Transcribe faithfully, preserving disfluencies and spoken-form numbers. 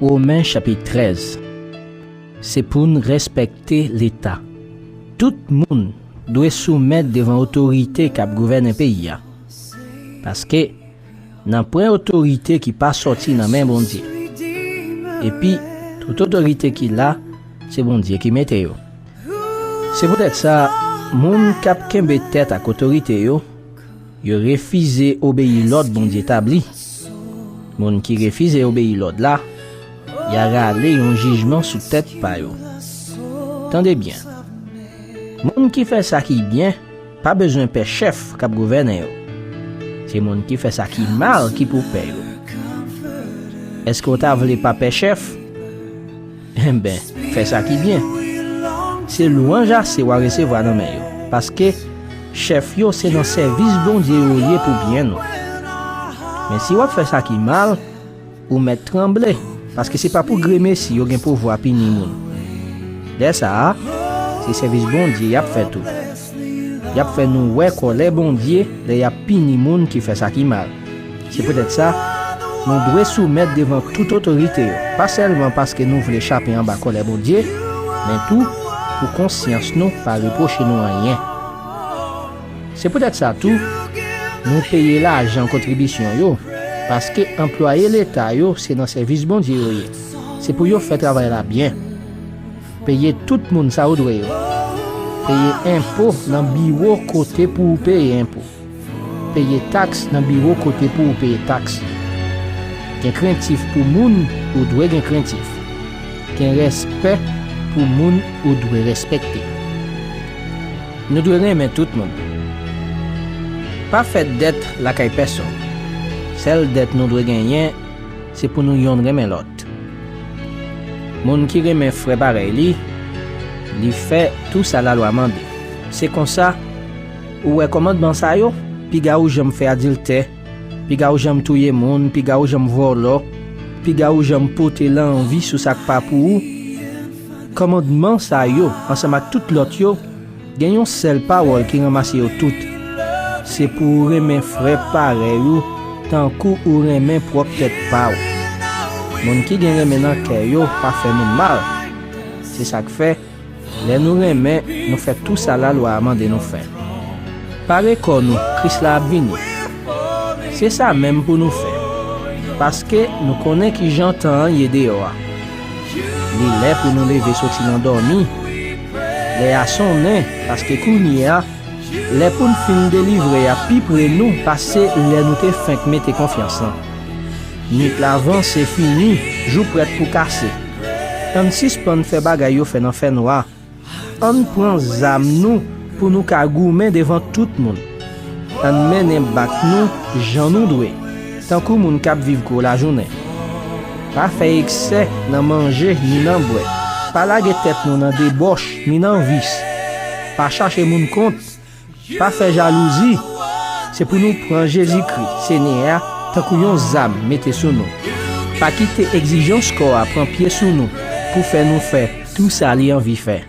Women chapit trèz. Se pou n respekte Leta. Tout moun dwe soumèt devan otorite k ap gouvènen peyi a. Paske, nanpwen otorite ki pa sòti nan men Bondye. Epi, tout otorite ki la, se Bondye ki mete yo. Se poutèt sa, moun k ap kenbe tèt ak otorite yo, yo refize obeyi lòd Bondye tabli. Moun ki refize obeyi lòd la, y a rale yon jijman sou tèt pa yo. Tande byen. Moun ki fè sa ki byen pa bezwen pè chèf k ap gouvènen yo. Se moun ki fè sa ki mal ki pou pè yo. Èske w ta vle pa pè chèf? Enben, fè sa ki byen. Se lwanj ase w a resevwa nan men yo, paske chèf yo se nan sèvis Bondye yo ye pou byen nou. Men si w ap fè sa ki mal, ou mèt tranble, paske se pa pou gremesi yo gen pouvwa pini moun. Lè sa a, se sèvis Bondye y ap fè tou. Y ap fè nou wè kòlè Bondye lè y ap pini moun ki fè sa ki mal. Se poutèt sa, nou dwe soumèt devan tout otorite yo, pa sèlman paske nou vle chape anba kòlè Bondye, men tou pou konsyans nou pa repwoche nou anyen. Se poutèt sa tou, nou peye lajan kontribisyon yo, paske anplwaye Leta yo se nan sèvis Bondye yo ye. Se pou yo fè travay la byen. Peye tout moun sa yo dwe yo. Peye enpo nan biwo kote pou w peye enpo. Peye taks nan biwo kote pou w peye taks. Gen krentif pou moun ou dwe gen krentif. Gen respè pou moun ou dwe respekte. Nou dwe renmen tout moun. Pa fè dèt lakay pèsonn. Sèl dèt nou dwe genyen, se pou nou yonn renmen lòt. Moun ki renmen frè parèy li, li fè tou sa lalwa mande. Se konsa, ou wè kòmandman sa yo, piga ou janm fè adiltè, piga ou janm touye moun, piga ou janm vòlò, piga ou janm pote lanvi sou sa k pa pou ou. Kòmandman sa yo, ansanm ak tout lòt yo, gen yon sèl pawòl ki ranmase yo tout. Se pou ou renmen frè parèy ou, tankou ou renmen pwòp tèt pa w. Moun ki gen renmen nan kè yo pa fè moun mal. Se sa k fè, lè nou renmen, nou fè tou sa lalwa a mande nou fè. Pare kò nou, Kris la ap vini. Se sa menm pou nou fè. Paske nou konnen kijan tan an ye deyò a. Li lè pou nou leve soti nan dòmi. Lè a sonnen, paske kounye a, lè pou n fin delivre a pi pre nou pase lè nou te fenk mete konfyans lan. Nwit la vanse fini, jou prèt pou kase. Ann sispann fè bagay yo fè nan fènwa. Ann pran zam nou pou nou ka goumen devan tout moun. Ann mennen bak nou jan nou dwe, tankou moun k ap viv gwo lajounen. Pa fè eksè nan manje ni nan bwè. Pa lage tèt nou nan debòch ni nan vis. Pa chache moun kont. Pa fè jalouzi. Se pou nou pran Jezikri, Senyè a, tankou yon zam mete sou nou. Pa kite egzijans kò a pran pye sou nou pou fè nou fè tou sa li anvi fè.